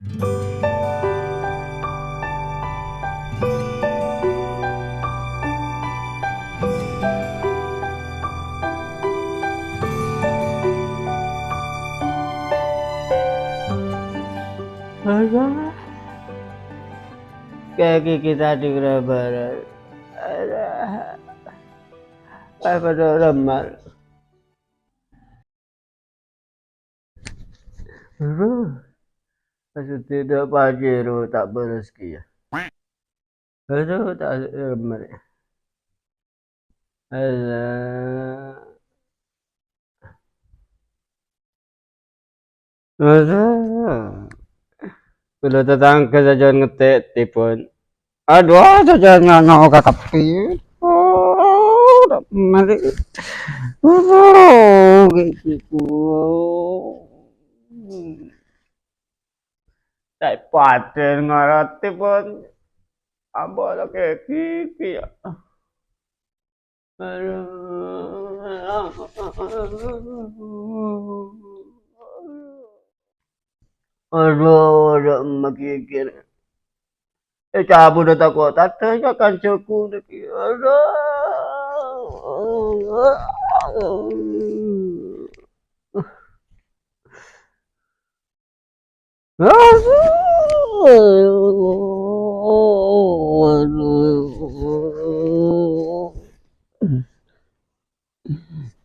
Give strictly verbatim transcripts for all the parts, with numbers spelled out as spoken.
Alah. Kayak gigi tadi kena barang. Alah. Apa tuh lemah? Aduh. Maksudnya udah pagi lu tak beres kia. Aduh, tak lemah. Alah. Aduh. Kaulâ tatangghâ sajân ngetèk tipun. Aduh, sajân nyana ka tepi. Oh, mari. Oh, gitu. Ca'èpon ngartè pon. Ambo lagi gigi ya. Aduh, aduh, magigir. Eh, cabut dah takut. Tata ya kan jago lagi. Aduh.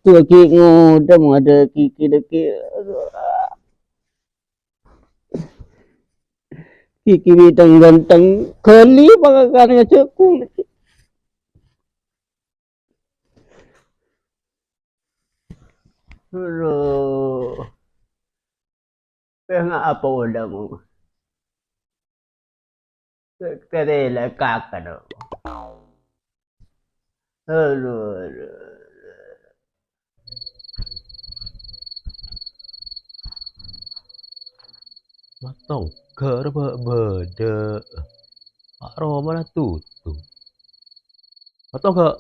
Tuh, ki ngodam ada kiki deki. Kiki bidang ganteng kali pangakan ngajak kulit. Aduh. Pengen apa udah mau? Kere lekak, aduh. Aduh, aduh. Matongghâ bâ-, bâdâ. Pak Roma la tutu. Matongghâ.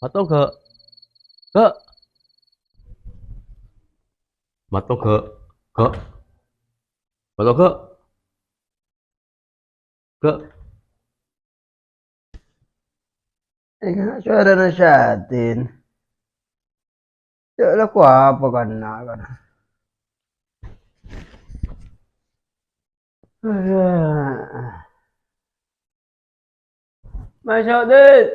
Matongghâ. Ghâ. Matongghâ. Ghâ. Matongghâ. Ghâ. Enga' sowarana Sadin. Ya, lako apa kana, kana? Masuk, Din.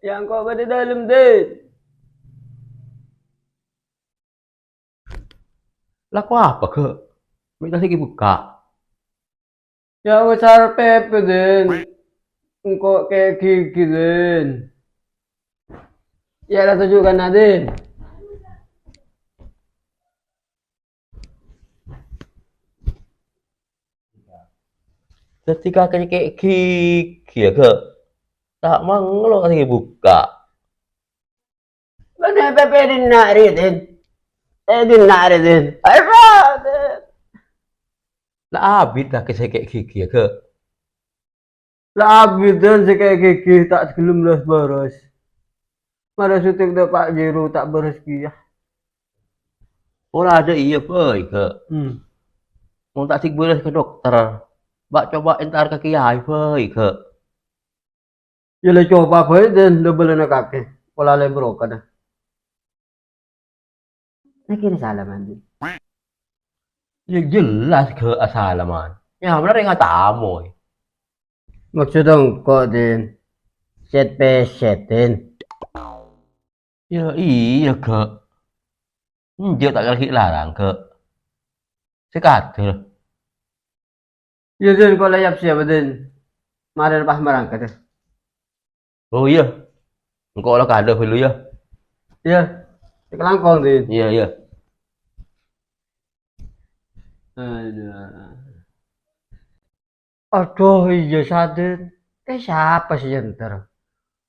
Ya, engko' bâdâ dâlem, Din. Lako apa, Ghâ? Mè' ta' sè èbukka'. Ya, wis arep pèpè, Din. Engko' kè gigi, Din. Ya, la toju' kana, Din. Dhâddhi kakè kè gigi, ya, Ghâ? Ta' manglo sè èbukka'. Bâdâ pèpè dinna' rèya, Din. Eh, dinna' rèya, Din. Ayo, Din. La abit kakè sè kè gigi, ya, Ghâ? La abit, Din, sè kè gigi ta' ghellem los-bârâs. Mara sè tèk dâ' Pa' Jiru ta' bârâs kèya. Pola adâ' iyâ bhâi, Ghâ. Hmm. Mon ta' sè bârâs ka dokter, bâ' coba entar ka kèyaè bhâi, Ghâ. Ya la coba bhâi, Din, la bâlâna kakè. Pola lè brokana. Nèkè salaman, Din. Ya jelas Ghâ asalaman. Ya, bener yang ngatamoy. Maksud engko', Din. Set-peset, Din. Ya iya, Ghâ. Enjâ' ta' kala ghi' larang, Ghâ. Sè kadâ. Iyâ, Din, engko' la yap-siyap, Din. Marèna pas marangkat, ya. Oh, iyâ. Engko' la kadâ ghâllu, yâ. Iyâ. Sè kalangkong, Din. Iyâ, iyâ. Aduh. Aduh, iyâ, Sadin. Kè sapa sè èntar?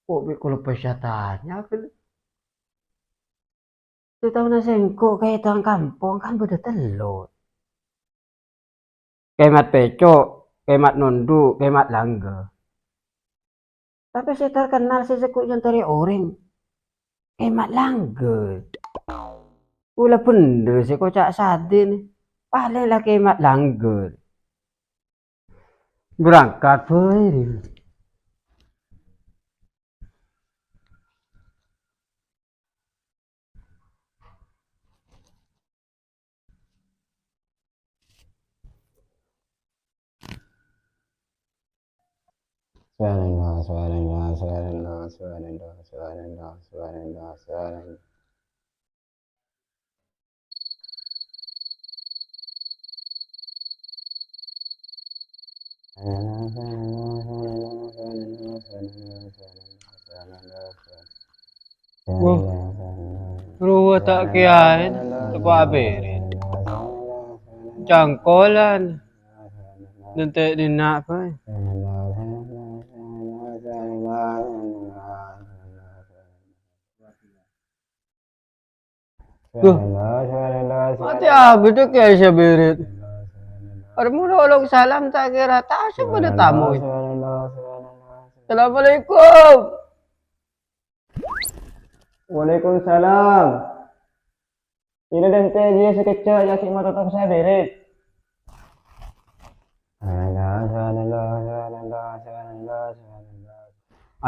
Kok bi' kaulâ pas atanya, ghâllu. Sè taona sèngko' kè tang kampong kan bâdâ tello'. Kè Mat Pèco', kè Mat Nondu', kè Mat Langgâ. Tapè sè terkenal sè sèngko' èntarè orèng, kè Mat Langgâ. Kaulâ bhendher sè èkoca' Sadin, palèng la kè Mat Langgâ. Berangkat bhâi, Rin. Subhanallah, subhanallah, subhanallah, subhanallah, subhanallah, subhanallah, subhanallah. Wah, rowa ta' kèyaè, teppa'na bèrès. Cangkolan. Dântè' dinna' bhâi. Duh. Matè abit kèyaè sè bèrès. Arè molo olok salam ta' kèra ta' sè bâdâ tamoy. Assalamualaikum. Waalaikumsalam. Iyâ, dântè' jiyâ sakejjhâ' yâ, ghi' matotong sè bèrès.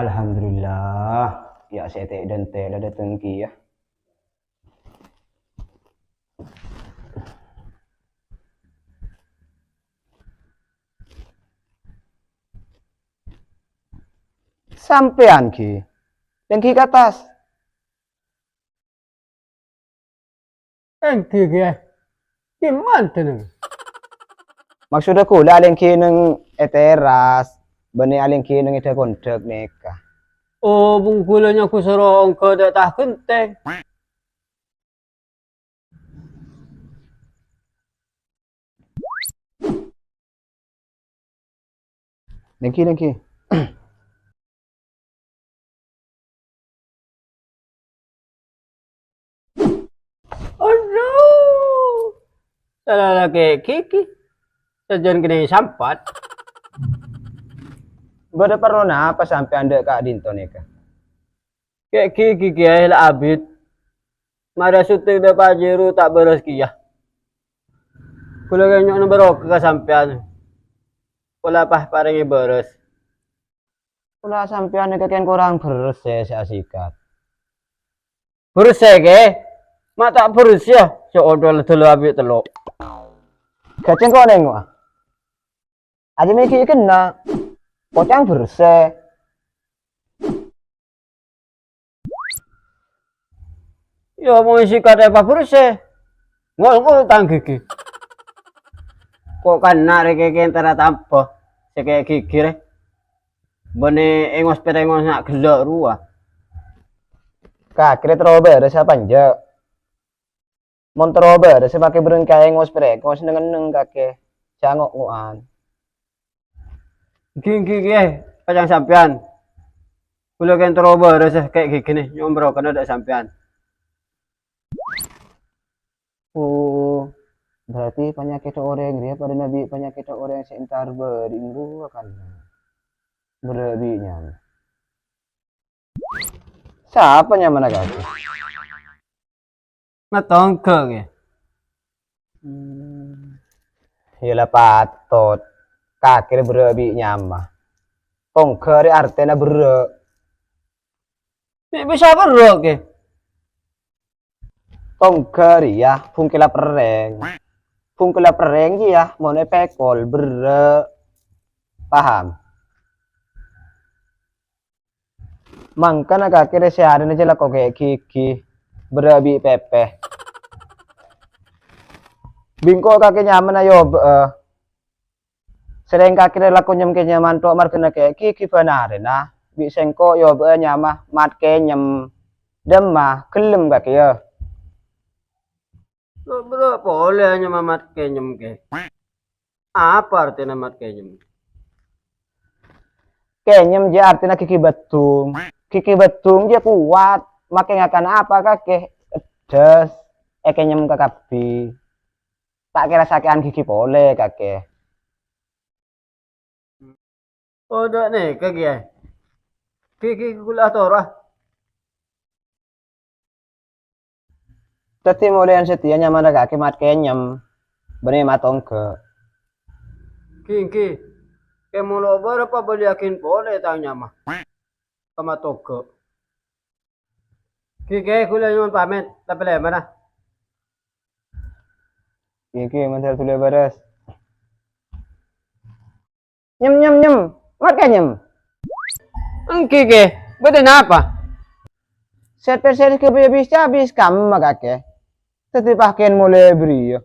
Alhamdulillah, yâ, sè ètè'-dântè' la dâteng kèya. Sampèyan, ghi? Lèngghi ka attas. Èngghi, ghi? Gimana tuh? Maksudnya kaulâ alèngghi neng è teras, bânnè alèngghi neng è dhâ-kondhâk nèka. Oh, bung kaulâ nyaku soro ongghâ dâ' ta' ghentèng. Nèngghi, nèngghi. Adhu. Sala lakè' ghi. Sajân kennèng sampat. Bâdâ parlo napa sampèyan dâ' ka'dinto nèka? Kè' ghi kèyaè la abit. Mara sutèng dâ' Pajero ta' bârâs kèya. Kaulâ kèng nyo'ona bârokah ka sampèyan. Pola pas parèngè bârâs. Pola sampèyan nèka kèng korang bherressè sè asikat. Bherressè, kè? Ma' ta' bherressè, sè odol dâlâ abit tello'. Gacèng ko' nèngo'a. Ajâ mèghi kenna'. Koca'na bherressè. Yâ, mon sikat èpabherressè. Ngol-ngol tang ghigghi. Ko' kanna' rè kèkè entara tampa. Sè kè' ghigghi rè. Bânnè èngos-pèrèngos na' ghellâ' rowa. Kakè rè terro bârâs apa enjâ'? Mon terro bârâs sè makè bâreng kaè ngos-prèngos neng-enneng kakè sè ango'-ngo'an. Ghi, ghi, ghi, kacang sampèyan. Kaulâ kèng terro bârâs kè' ghigghi nè, nyo'on bârokana dâ' sampèyan. Oh, berarti panyakèddhâ orèng rèya padâna bi' panyakèddhâ orèng sè entar bâdhi' rowa kan? Berrâ' bi' nyama. Sapa nyamana kakè? Matongghâ, kè? Hmm. Yâ la patot. Kakè rè berrâ' bi' nyama. Tongghâ rè artèna berrâ'. Mè' bisa berrâ', kè? Tongghâ rèya bungkella perrèng. Bungkella perrèng kèya mon èpèkol berrâ'. Paham? Mangkana kakè rè sè arèna jâ lako kè' ghigghi, berrâ' bi' pèpè. Bi' engko' kakè nyamana yobâ'â. Sèrèng kakè rè lako nyem-kènyem manto marghâna kè' ghigghi bân arèna. Bi' sèngko' yobâ'â nyama Mat Kènyem. Dâmma, ghellem kakè, yâ? Lo'-bâlo' polè nyama Mat Kènyem, kè. Apa artèna Mat Kènyem? Kènyem jiyâ artèna ghigghi bhâdhung. Ghigghi bhâdhung jiyâ kowat, makè ngakan apa kakè, peddhâs, èkènyem kakabbhi. Ta' kèra sakè'an ghigghi polè kakè. Oh, dâ' nèka kèya. Ghi, ghi, kaulâ atoro'a. Dhâddhi, molèyan satèya nyamana kakè Mat Kènyem, bânnè matongghâ. Ghi, ghi. Kè molo bârâ' pabâliyâghin polè tang nyama. Ka Matoga. Kè, Kè, kaulâ nyo'on pamèt, tapè lèmana. Kè, Kè, mandhâr dhuli bârâs. Nyem, nyem, nyem. Mat, Kè, nyem. Èngghi, Kè. Bâdâ napa? Sèt pèssè ghâbây abis-abis kamma, Kakè. Dhâddhi pakèyan molè bâriyâ.